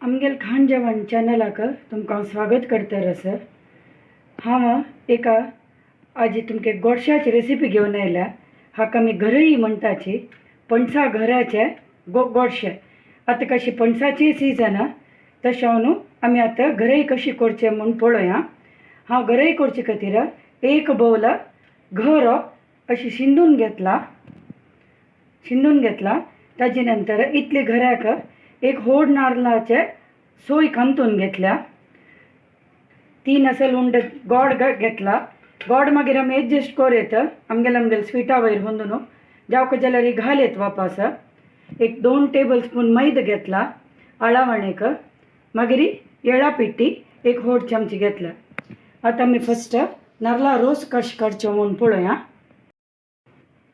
आमगेल खाण जेवण चॅनलाक तुमकां स्वागत करता आसा। हांव एका आजी तुमकां गोडशाची रेसिपी घेवन आयल्या। हाका आमी घरही म्हणटाची, पणसा घराचे गोडशे। आतां कशी पणसाची सीजन तशें न्हू आमी आतां घरही कशी करचे म्हूण पळोवया। हांव घरही करचे खातीर एक बावल घर अशी शिंदून घेतला, ताजे नंतर इतले घराक एक होड नारळाचे सोय कांतून घेतल्या, 3 असल उंड गोड घेतला। गोड मागीर आमी एडजस्ट कर येता आमगेले आमगेले स्विटा वयर होंदून जावका जाल्यार घाल येत वापस। एक 2 टेबल स्पून मैदा घेतला आळावणेक, मागीर येळा पिट्टी एक होड चमची घेतला। आतां आमी फस्ट नारळा रोस कशें करचो म्हूण पळोवया।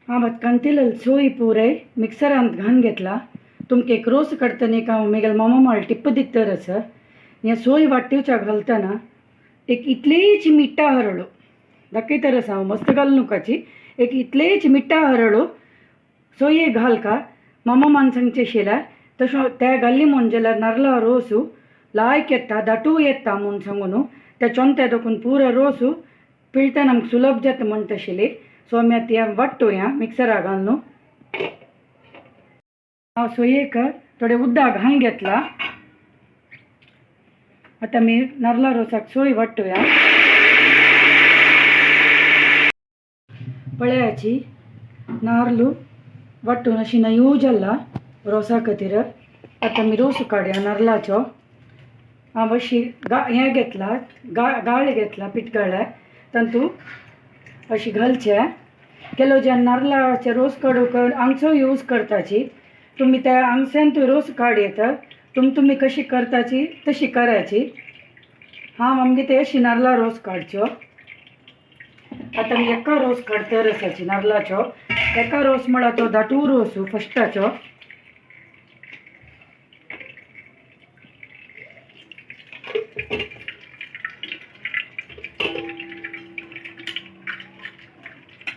हांव आतां कांतिलें सोय पुराय मिक्सरांत घालून घेतला। तुमकां एक रोस काडटना एक हांव म्हगेले मामा माळ टिप्प दितर आसा। हें सोय वाट्टेवच्या घालतना एक इतलीच मिठा हरळो दाखयतर आसा हांव, मस्त घालूं नुकाची। एक इतलेच मिठा हरळो सोये घाल का मामा मान सांगचें शिल्या तशें ते घाल्ली म्हूण जाल्यार नारळा रोसू लायक येता, दाटू येता म्हूण सांगून त्या चोमत्या दोकून पुरो रोसू पिळटान आमकां सुलभ जाता म्हणटा आशिल्ली। सो आमी आतां हें वाट्टुया मिक्सरा घालून। हांव सोयेक थोडें उदक घालून घेतला। आतां आमी नारळा रोसाक सोय वाट्टुया। पळयाची नारलू वाट्टून अशी नयू जाला रोसा खातीर। आतां आमी रोस काडया नारळाचो। हांव अशी हें घेतला, गाळ घेतला, पिठगाळ तातूंत अशी घालचे। केलो जे नारळाचे रोस काडूंक आंगसो यूज करताची, तुमी त्या आंगशान तूं रोस काड येता, तुमी कशी करताची तशी करायची। हांव आमगे ते अशी नारळा रोस काडचो। आतां आमी एका रोस काडटा रसाची नारळाचो। एका रोस म्हळ्यार तो दाटू रोस फस्टाचो।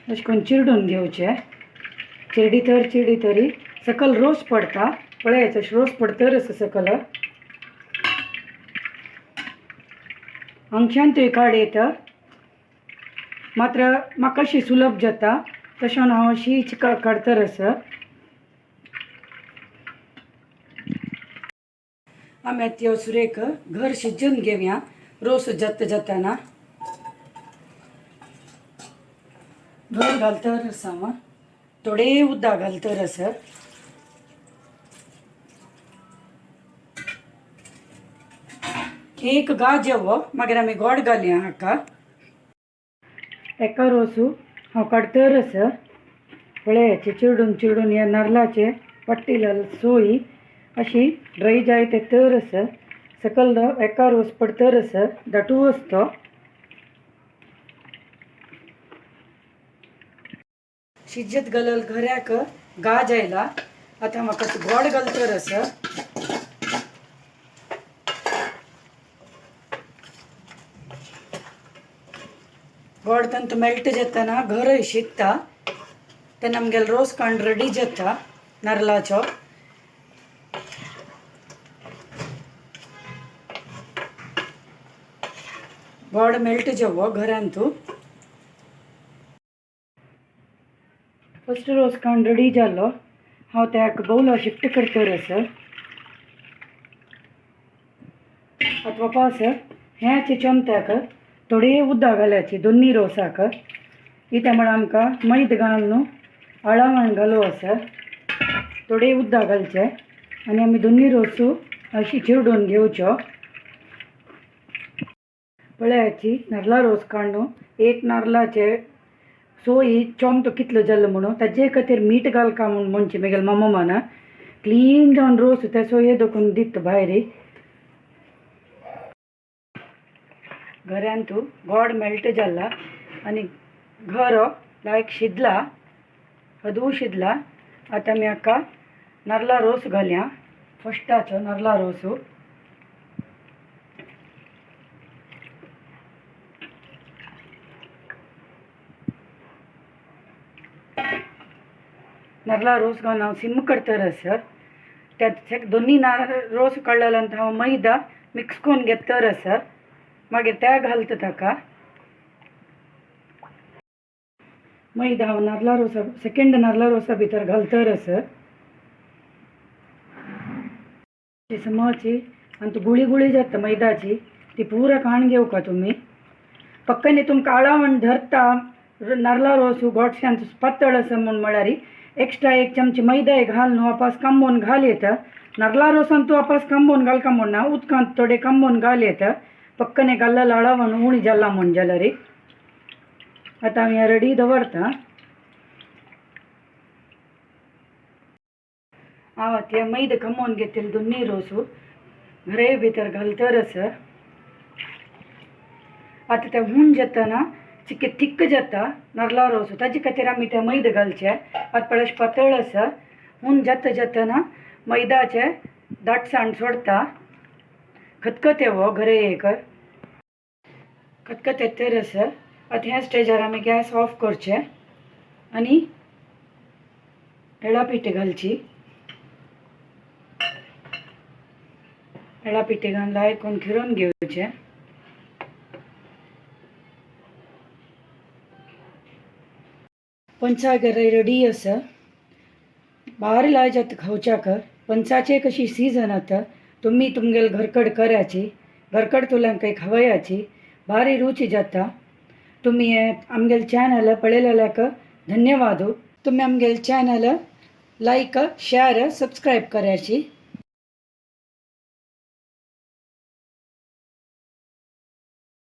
अशें करून चिरडून घेवचें। चिरडी तर चिरडी तरी सकल रोस पडटा, पळयात अशें रोस पडटरच सकल। आंगशान तुवें काड येता, मात्र म्हाका अशी सुलभ जाता तशें हांव अशी काडतर आसा। आमी आतां ह्यो सुरेक घर शिजून घेवया रोस जाता जाताना। घर घालतर आसा हांव, थोडें उदक घालतर आसा। एक गाज येवो मागीर आमी गोड घालया हाका। एका रोसू हांव काडतर आसा। पळयाचे चिरडून चिरडून ह्या नारळाचे पट्टी सोय अशी ड्राय जाय ते तर आसा। सकल एका रोस पडतर आसा, दाटू आसतो। शिजत घालल घऱ्याक गाज आयला। आतां म्हाका गोड घालतर आसा। गोड तांतू मेल्ट जाताना घरय शिजता तेन्ना आमगेलो रोस काण रेडी जाता नारळाचो। गोड मेल्ट जावो घरांतू। फस्ट रोस काण रेडी जालो। हांव त्याक बावलो शिफ्ट करतर आसा। आतां वापस ह्याचे चमत्याक थोडे उदक घालयाची दोन्ही रोसाक। इत्या म्हळ्यार आमकां मैद घालून न्हू आळावण घालू आसा। थोडे उदक घालचे आनी आमी दोन्ही रोसू अशी चिरडून घेवचो। पळयाची नारळा रोस काडून एक नारळाचे सोय चोमतो कितलो जालो म्हणून ताजे खातीर मीठ घालका म्हूण म्हणचें म्हगेले मामा मान। क्लीन जावन रोस त्या सोये दोकून दिता भायर। घरांतू गोड मेल्ट जाला आनी घर लायक शिजला, अदू शिजला। आतां आमी हाका नारळा रोस घालया, फस्टाचो नारळा रोसू। नारळा रोस घालून हांव सिम करतर आसा। त्या दोन्ही रोस काडलेल्यान हांव मैदा मिक्स करून घेतर आसा. मागीर त्या घालता ताका मैदा हांव नारला रोसा सेकंड नारला रोसा भितर घालतर आसा. समची आनी ती गुळी गुळी जाता मैदाची ती पुरा काण घेवका तुमी. पक्कनी तुमकां आळावण धरता नारला रोस गोडशान पातळ आसा म्हूण म्हळ्यार एक्स्ट्रा एक चमची मैदा घाल न्हू वापस कांबोवन घाल येता. नारला रोसान तूं वापस कांबोवन घालका म्हूण ना, उदकांत थोडे कांबोवन घाल येता. पक्कने घाल्लेलो आळावण उणी जाला म्हूण जाल्यार. आतां हांव हें रेडी दवरता. हांव आतां हें मैदा कांबोवन घेतलें दोन्ही रोसू घरे भितर घालतर आसा. आतां तें हून जातना चिके थिक्क जाता नारला रोस, ताजे खातीर आमी तें मैदा घालचें. आतां पळय पातळ आसा, हून जाता जातना मैदाचें दाटसाण सोडता. खतखतें हो घरे एक खतखतें तर आसा. आतां ह्या स्टेजार आमी गॅस ऑफ करचें आनी येळा पिठी घालची. येळा पिठी घालून लायकून खिरोवन घेवचें. पंचा गरे रेडी आसा. भारी लाय जाता खावच्याक. पंचाचे कशी सीजन आतां तुमी तुमगेले घरकड कराची, घरकड तुल्यांक खावयाची, भारी रुची जाता. तुमी आमगेले चॅनल पळयलेल्याक धन्यवाद. तुमी आमगेले चॅनल लायक शेअर सबस्क्रायब कराची.